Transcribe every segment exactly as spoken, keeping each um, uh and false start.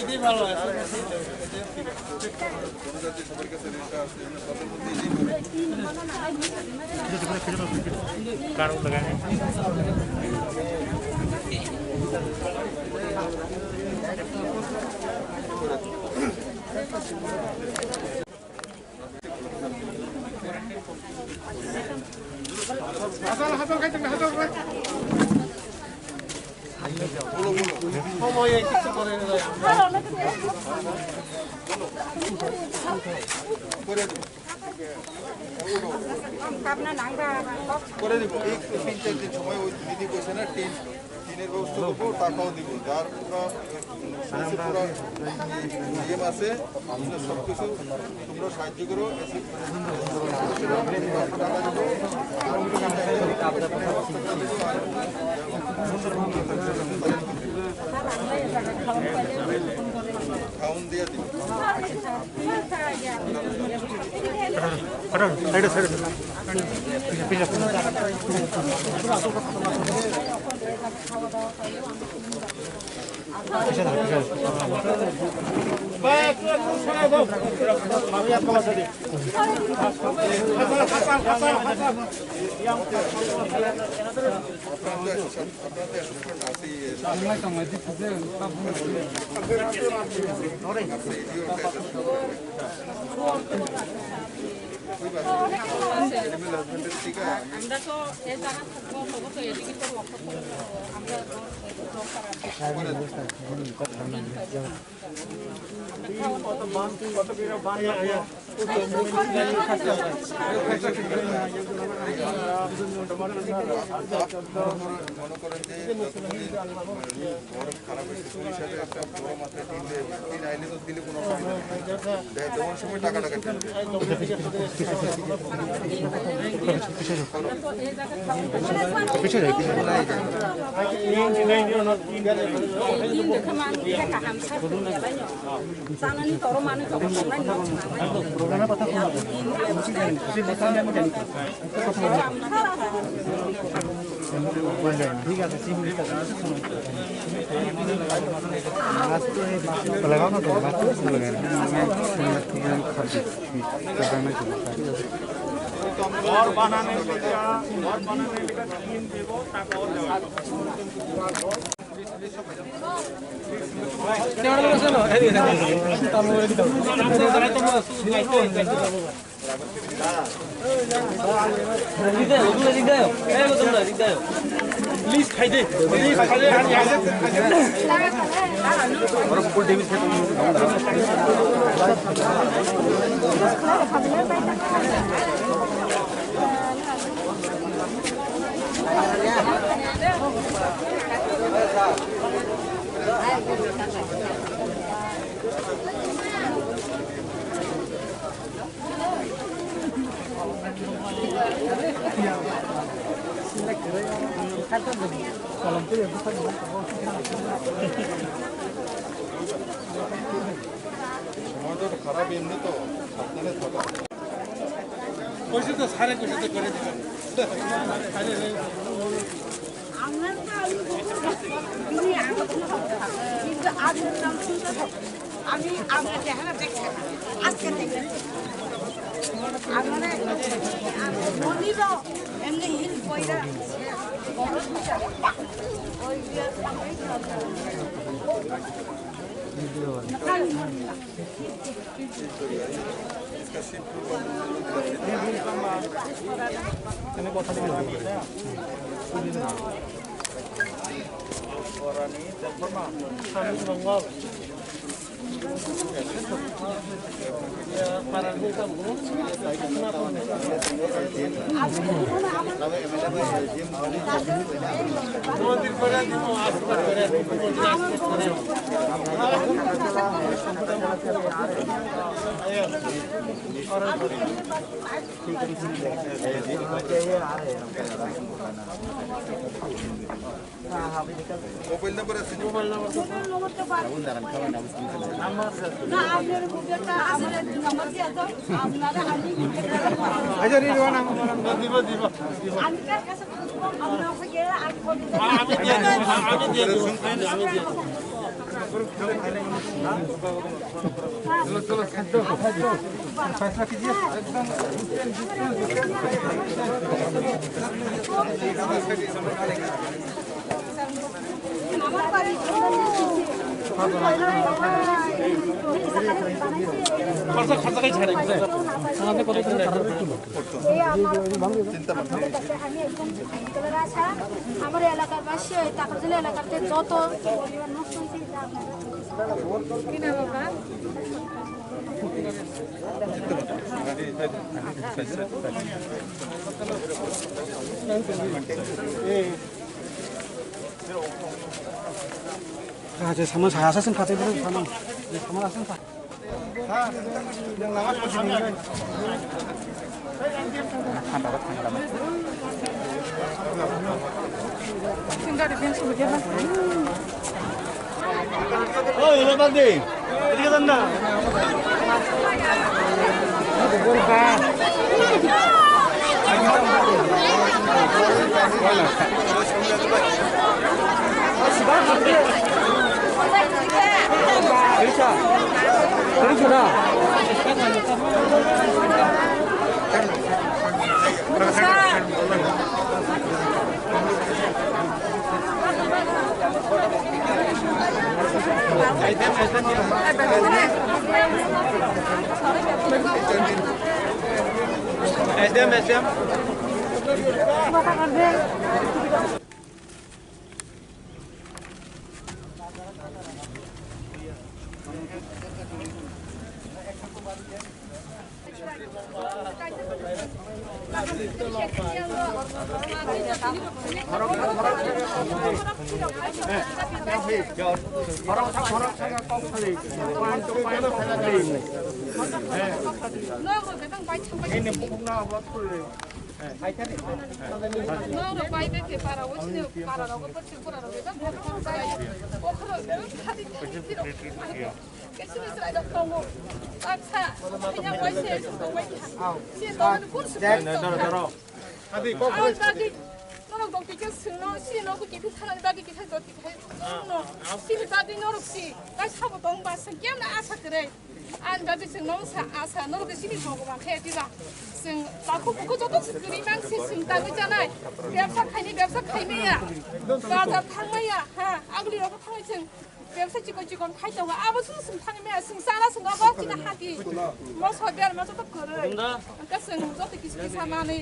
এটাই ভালো আছে। কারো লাগায়। করে দিব। এই তিন চার দিন সময় ওই দিদি কইছে না, টিন, টিনের ব্যবস্থা করবো, টাকাও দিব। যার পুরা, পুরা ইয়ে আছে, সব কিছু তোমরা সাহায্য করো। খাওন দিয়ে দিব। আমরা তো এই জায়গা থাকবো, তবু তো এদিকে তো লক্ষ্য করে আমরা তো দরকার আছে। মনে করেন যে যতদিন বরফ খারাপ হয়েছে, ওই হিসাবে একটা বড় মাত্রায় টিন দেয়, টিন আইলে তো দিলে কোনো অসুবিধা নেই। দেয়, দেওয়ার সময় টাকা টাকা টিন দেয়। ঘর বানানোর লেগে, ঘর বানানোর লেগে টিন দেব, টাকাও দেওয়া। সমাজের খারাপ এমনি তো সাবধানে থাকা। কইছে তো, স্যারে কইছে তো করে দিবেন। কিন্তু আজ আমি আপনার চেহারা দেখছি না। আজকে দেখছি। আপনারা মনিরও এমনি হিল কইরা। মোবাইল নাম্বার আছে? মোবাইল নাম্বার তো পাবো। না, আপনার মোবাইলটা আমার নাম্বার দিয়ে দাও। আপনারা আমি আচ্ছা, রিজওয়ান, আমার নাম্বার। দিব, দিব। আমি কার কাছে খুঁজবো? আমরা ওকে গেলে আর ফোন দিতে আমি দিয়ে দেবো, আমি দিয়ে দেবো, আমি দিয়ে দেবো। আমার এলাকাবাসী, ওই টাকার জন্য এলাকাতে যত পরিবার নষ্ট হয়েছে, কি নাম আপনার? Aja sama saya asal sing kate bro sama. Sama asal pak. Noro bai beke para o sini para rogo bwswk bura rogo ta bok bok jai. Okhoro khadi khadi tiro. Kesini srai dok tongo. Aksa, kanya bai se tongo. Si tongo pun se. Doro, doro. Ang bagi norok dok kisa sungno, si nogo kiphil thanani bagi kisa dot kiphil sungno. Sini bagi norok si, kai sabo tong ba sengkya na asa kere. Ang bagi sungno sa asa norok sini jogo ba khe tira. Sung takhu buku joto sukuri mang si sung tangwi janai. Bebsa khaini, bebsa khaimaya. Bazar thangmaya, ha, agli rok thangwi sung. Bebsa chikon chikon khai tongo, abo sung sung thangwi maya, sung sana sung abo chini hati. Moso berma joto kwrwi. Hwnkhe sung joto kisa kisa manwi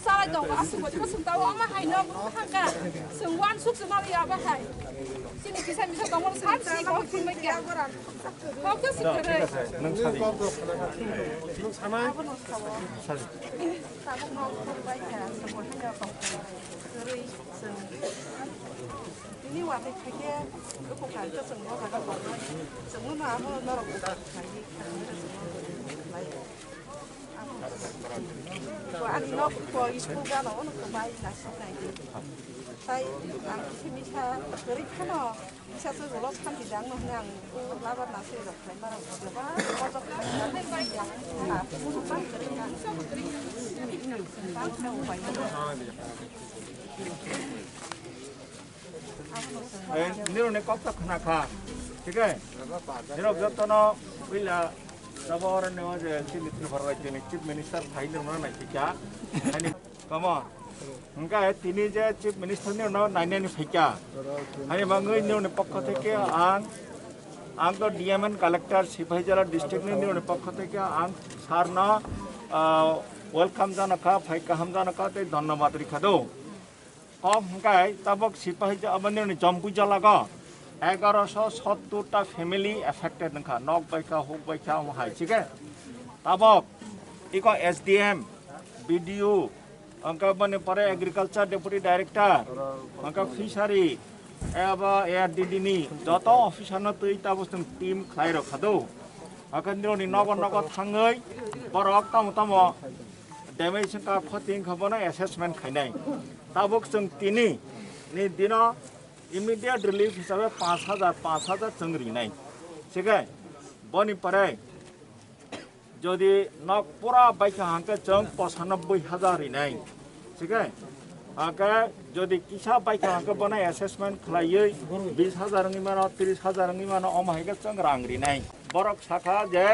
chalai tongo, aswk bo joto sung tao ama hai no thangka. Sung wan suk sung manwi abo hai. Chini kisa misa tongo, sab si kok thumbai kya. Kok to sung kwrwi. Nwng sadi. Nwng sanai. Sadi. Tabuk no thumbai kya, sung bo hai no tong kwrwi. Sung. Tini watwi khaikhe buphang kha hwnkhe chwng bo jaga tongnai. Chwngno no abo norok buphang khaikhe khaikhe chwngno lai. Ani nok ko school gana ono kwbai naisik nai di. Tai ang kisa misa kwrwi phano misa se ulo santi dang no hwnwi ang labar na se rok khlai mara bwswk bojok kha. Ang bang kwrwi kha. Bang kha ubai. Nirokni kok ta khna kha, thik hai? Nirok jotono puila abo oro neo je chini Tripura rajyoni Chief Minister phai nirokno nai thik kha. Ani kamo hwnkhe tini je Chief Minister nirokno nainani phai kha. Ani bangwi nirokni pokho theke ang, ang to D M and Collector Sipaijala district ni nirokni pokho theke ang sir no, ah, welcome jano kha, phai kaham jano kha tei dhonnobad rikha do. Kok hwnkhe tabok sipahi ja-, abo nini Jampuijalago egaroso sottur ta family affected wngkha, nok baikha, huk baikha, omo hai, thik hai? Tabok iko S D M, B D O, hwnkhe boni pore Agriculture Deputy Director, hwnkhe Fishery, abo A R D D ni joto officer no twi tabok chwng team khlai rok kha do. Hwnkhe nirokni nogo nogo thangwi borok tamo tamo damage wngkha, khoti wngkha, bono assessment khainai. Tabuk chwng tini ni dino immediate relief hisabe panch hajar, panch hajar chwng rinai. Thik hai? Boni pore jodi nok pura baikha hwnkhe chwng pochanoboi hajar rinai. Thik hai? Hake jodi kisa baikha hake bono assessment khlaiwi bis hajar wngwi mano, tris hajar wngwi mano, omo hai khe chwng rang rinai. Borok sakha je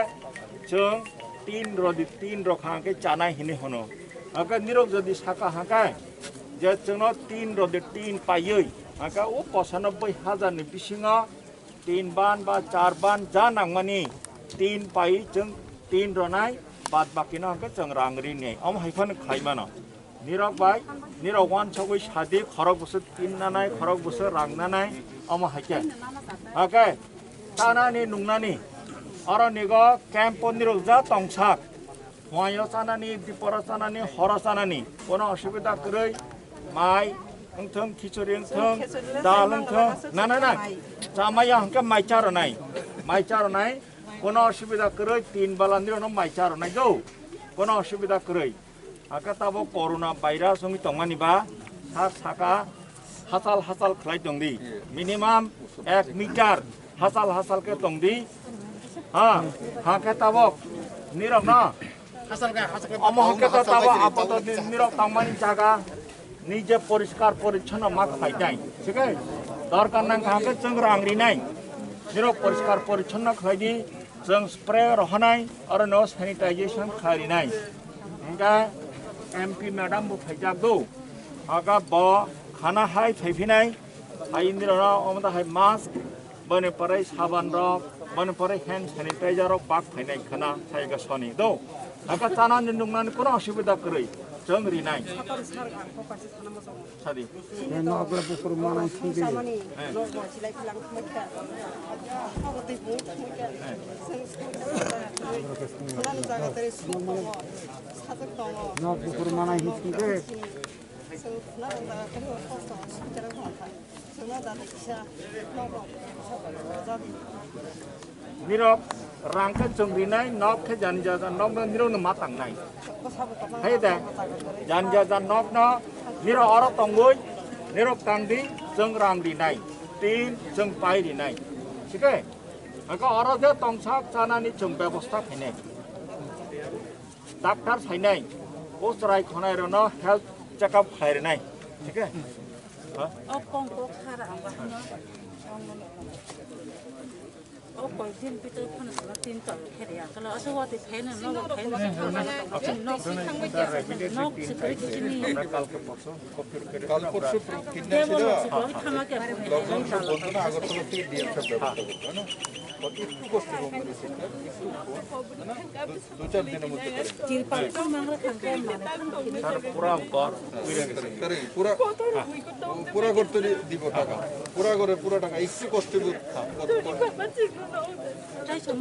chwng tin rodi, tin rok hake chanai hinwi hwno. Hake nirok jodi sakha hake je chwngno tin rodi tin paiwi hake o pochanobbai hajar ni bisingo tin ban ba char ban ja nangmani tin pai chwng tin ronai, bad bakino hwnkhe chwng rang rinai. Omo hai phano khlai mano. Nirok bai, nirok wansogwi sadi khorok bwswk tin nanai, khorok bwswk rang nanai, omo hai khe. Hake, tanani nungnani, oro nigo camp o nirok ja tongsak. Phuaio chanani, diporo chanani, horo chanani, kono osubida kwrwi, mai wngthung, khichuri wngthung, dal wngthung, na, na, na, chamaya hwnkhe mai charonai, mai charonai, kono osubida kwrwi, tin bala nirokno mai charonai do, kono osubida kwrwi. Hake tabo corona virus wngwi tongmani ba, sak saka hachal hachal khlai tongdi, minimum ek meter hachal hachal khe tongdi. Ha, ha khe tabok nirok no. Omo hwnkhe to tabok apatot nirok tangmani jaga nije poriskar porichonno ma khlai dai. Thik ase? Dorkar nang kha hwnkhe chwng rang rinai. Nirok poriskar porichonno khlai di, chwng spray rohonai, oro no sanitization khlai rinai. Hwnkhe M P madam bo phaijak do. Aga bo khana hai phaiphinai. Hai nirok no omo da hai mask, boni pore saban rok, boni pore hand sanitizer rok bak phainai khana sai ga soni do. Haka chana ni nungnani kono osubida kwrwi chwng rinai. Sadi. Nok le bukur manai singke. Nok bukur manai singke. Nirok rang khe chwng rinai, nok khe jani jaja nok no nirok no ma tangnai. Hai de, jani jaja nok no nirok oro tongwi, nirok tangdi, chwng rang rinai, tin chwng pai rinai. Thik ase? Haka oro je tongsak chanani chwng bebosta khainai. Doctor sainai, o chwrai khonai rokno health checkup khlai rinai. Thik ase? Ha? O kong kok sara ang bahano. O koi din bitor phano sala tin tol khe ya. Kala asa wati pheno no pheno. Nok sikri kini. Kal porsu pheno sida. Lokjon bondona Agartala te D M sir bebosta korte na? Ektu kosto hobo mere sir, ektu, na? Dui char din er moddhe kore. Sir, pura ghor. Kore, pura, pura ghor to di-, dibo taka. Pura ghor, pura taka. Ektu kosto hobo.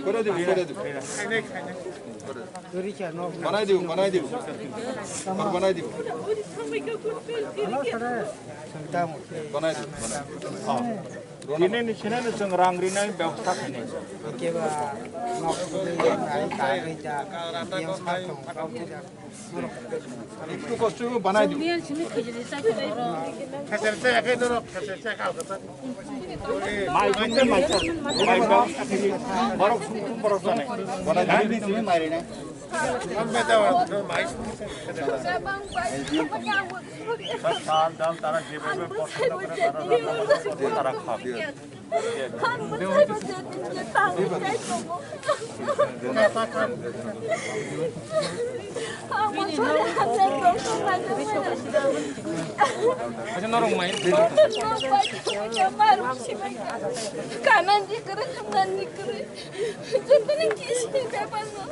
Kore dibo, kore dibo. Banai dibo, banai dibo. Ghor banai dibo. Banai dibo, banai dibo. Tini ni sini ni chwng rang rinai bebosta khainai. Ektu kosto banai dibo. Mai sungkhe mai sa. Mai ba. Borok sungkhe borok sanai. Banai dibo. Mai sungkhe. Sal dal tara jebabe posondo kore tara ranna kore, tara khao. Acha norok mai. Kanan di kere, kanan di kere. Jotono kisi bebak no.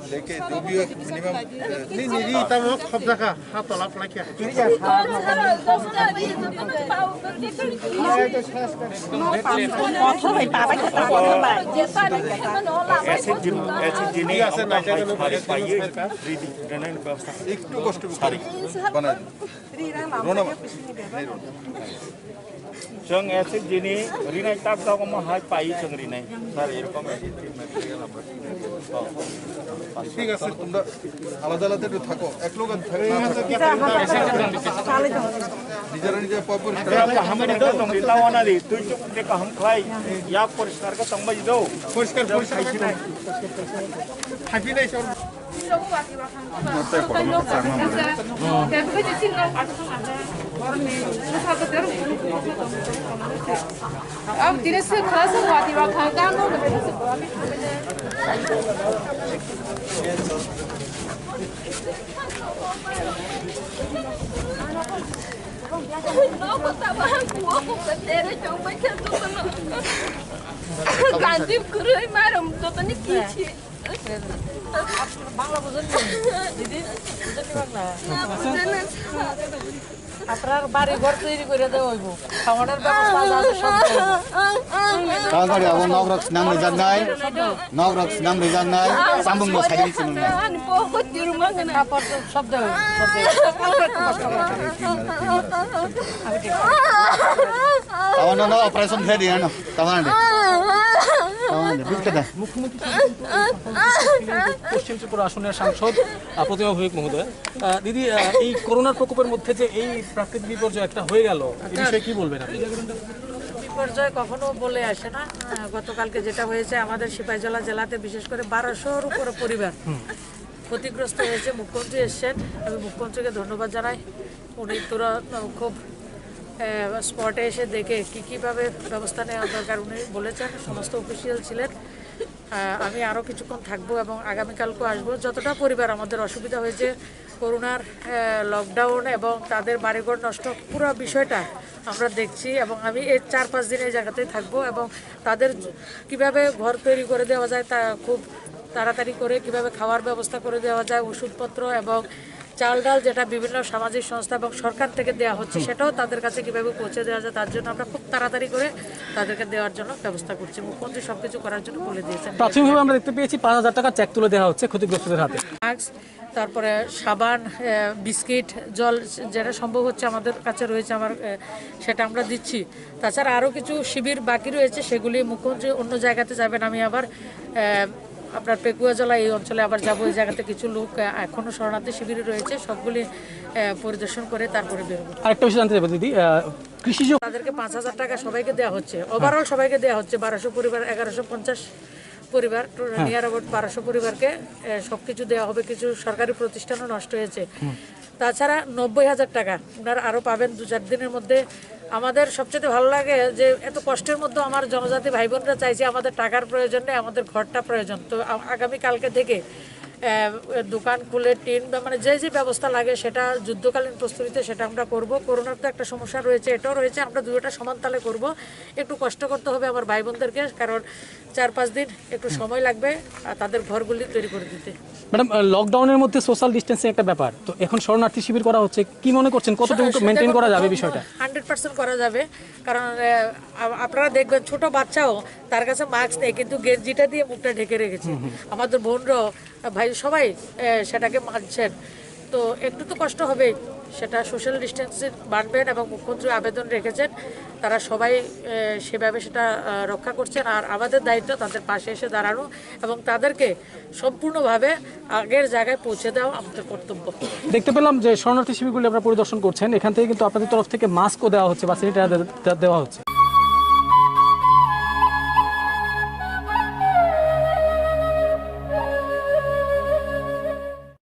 Lekin dubio minimum, eh, ni, ni, ni, tamo khop jakha, ha tola phalai kha. Acid jin, acid jini, ঠিক আছে, amta naikha hai no, phari phari paiye, ridi, rene bebostha. একটু কষ্ট করে বানাই দিন। রোনা মা, এই রোনা। Chwng S H G ni rinai tak jago mo hai pai chwng rinai. Sir, এরকম ঠিক আছে, তোমরা আলাদা আলাদা একটু থাকো, এক লোক আর থাক-, না থাকো। নিজেরা নিজের পা পরিষ্কার রাখো। Hamari do tong di tawana di, tui chuk de kaham khlai, yak poriskar khe tong bai do. পরিষ্কার, পরিষ্কার। Happy নাই সব। Kanti kurui marum totani kichi. Bangla বুঝেন নি? দিদি, বুঝেন নি বাংলা? আপনার বাড়ি ঘর তৈরি করে দেওয়া হইব, খাওয়ানোর ব্যবস্থা যা আছে সব দেওয়া হইব। Tamani abo nok rok swnam rijak nai, nok rok swnam rijak nai, samung bo sari swnam nai. Ani pokot dirumang na. কাপড় তো সব দেওয়া হইব, সব দেওয়া হইব। Abo no, no, operation khlai di, ano, tamani. Tamani, bujte da. পশ্চিম ত্রিপুরা আসনের সাংসদ, আহ, প্রতিমা ভৌমিক মহোদয়। আহ, দিদি, আহ, এই করোনার প্রকোপের মধ্যে যে এই প্রাকৃতিক বিপর্যয় একটা হয়ে গেল, এই বিষয়ে কি বলবেন আপনি? বিপর্যয় কখনো বলে আসে না। আহ, গতকালকে যেটা হয়েছে, আমাদের সিপাহীজলা জেলাতে বিশেষ করে বারোশোর উপরে পরিবার ক্ষতিগ্রস্ত হয়েছে। মুখ্যমন্ত্রী এসছেন, আমি মুখ্যমন্ত্রীকে ধন্যবাদ জানাই। উনি তুরন্ত খুব, আহ, স্পটে এসে দেখে কি কিভাবে ব্যবস্থা নেওয়া দরকার উনি বলেছেন, সমস্ত অফিসিয়াল ছিলেন। আহ, আমি আরও কিছুক্ষণ থাকবো এবং আগামীকালকেও আসবো। যতটা পরিবার আমাদের অসুবিধা হয়েছে করোনার, আহ, লকডাউন এবং তাদের বাড়িঘর নষ্ট, পুরো বিষয়টা আমরা দেখছি এবং আমি এই চার পাঁচ দিন এই জায়গাতেই থাকবো এবং তাদের কিভাবে ঘর তৈরি করে দেওয়া যায়, তা খুব তাড়াতাড়ি করে কিভাবে খাওয়ার ব্যবস্থা করে দেওয়া যায়, ওষুধপত্র এবং চাল ডাল যেটা বিভিন্ন সামাজিক সংস্থা এবং সরকার থেকে দেওয়া হচ্ছে, সেটাও তাদের কাছে কিভাবে পৌঁছে দেওয়া যায়, তার জন্য আমরা খুব তাড়াতাড়ি করে তাদেরকে দেওয়ার জন্য ব্যবস্থা করছি। মুখ্যমন্ত্রী সবকিছু করার জন্য বলে দিয়েছেন। প্রাথমিকভাবে আমরা দেখতে পেয়েছি পাঁচ হাজার টাকার চেক তুলে দেওয়া হচ্ছে ক্ষতিগ্রস্তদের হাতে। মাস্ক, তারপরে সাবান, আহ, বিস্কিট, জল, যেটা সম্ভব হচ্ছে আমাদের কাছে রয়েছে, আমার, আহ, সেটা আমরা দিচ্ছি। তাছাড়া আরও কিছু শিবির বাকি রয়েছে, সেগুলি মুখ্যমন্ত্রী অন্য জায়গাতে যাবেন। আমি আবার, আহ, আপনার পেকুয়াজলা এই অঞ্চলে আবার যাব। ওই জায়গাতে কিছু লোক, আহ, এখনো শরণার্থী শিবিরে রয়েছে, সবগুলি, আহ, পরিদর্শন করে তারপরে বেরোবো। আরেকটা বিষয় জানতে চাইবো দিদি, আহ, কৃষিজ তাদেরকে পাঁচ হাজার টাকা সবাইকে দেওয়া হচ্ছে, ওভারঅল সবাইকে দেওয়া হচ্ছে, বারোশো পরিবার, এগারোশো পঞ্চাশ পরিবার, নিয়ার অ্যাবাউট বারোশো পরিবারকে, আহ, সবকিছু দেওয়া হবে। কিছু সরকারি প্রতিষ্ঠানও নষ্ট হয়েছে। তাছাড়া নব্বই হাজার টাকা ওনারা আরও পাবেন দু চার দিনের মধ্যে। আমাদের সবচেয়ে ভালো লাগে যে এত কষ্টের মধ্যে আমার জনজাতি ভাই বোনরা চাইছে, আমাদের টাকার প্রয়োজন নেই, আমাদের ঘরটা প্রয়োজন। তো আ-, আগামী কালকে থেকে, আহ, দোকান খুলে টিন বা মানে যে যে ব্যবস্থা লাগে সেটা যুদ্ধকালীন প্রস্তুতিতে সেটা আমরা করব। করোনার তো একটা সমস্যা রয়েছে, এটাও রয়েছে, আমরা দুটোটা সমান তালে করব। একটু কষ্ট করতে হবে আমার ভাই বোনদেরকে, কারণ চার পাঁচ দিন একটু সময় লাগবে, আহ, তাদের ঘরগুলি তৈরি করে দিতে। ম্যাডাম, আহ, লকডাউনের মধ্যে সোশ্যাল ডিস্টেন্সিং একটা ব্যাপার, তো এখন শরণার্থী শিবির করা হচ্ছে, কি মনে করছেন, কতটুকু মেনটেন করা যাবে বিষয়টা? হান্ড্রেড পার্সেন্ট করা যাবে, কারণ, আহ, আ-, আপনারা দেখবেন ছোট বাচ্চাও তার কাছে মাস্ক নেই, কিন্তু গেঞ্জিটা দিয়ে মুখটা ঢেকে রেখেছে। আমাদের বোনরাও, আহ, ভাই সবাই, আহ, সেটাকে মানছেন। তো একটু তো কষ্ট হবেই, সেটা সোশ্যাল ডিস্টেন্সিং মানবেন এবং মুখ্যমন্ত্রী আবেদন রেখেছেন, তারা সবাই, আহ, সেভাবে সেটা, আহ, রক্ষা করছেন। আর আমাদের দায়িত্ব তাদের পাশে এসে দাঁড়ানো এবং তাদেরকে সম্পূর্ণভাবে আগের জায়গায় পৌঁছে দেওয়া আমাদের কর্তব্য। দেখতে পেলাম যে শরণার্থী শিবিরগুলি আপনারা পরিদর্শন করছেন, এখান থেকে কিন্তু আপনাদের তরফ থেকে মাস্কও দেওয়া হচ্ছে বা স্যানিটাইজার দে-, দেওয়া হচ্ছে।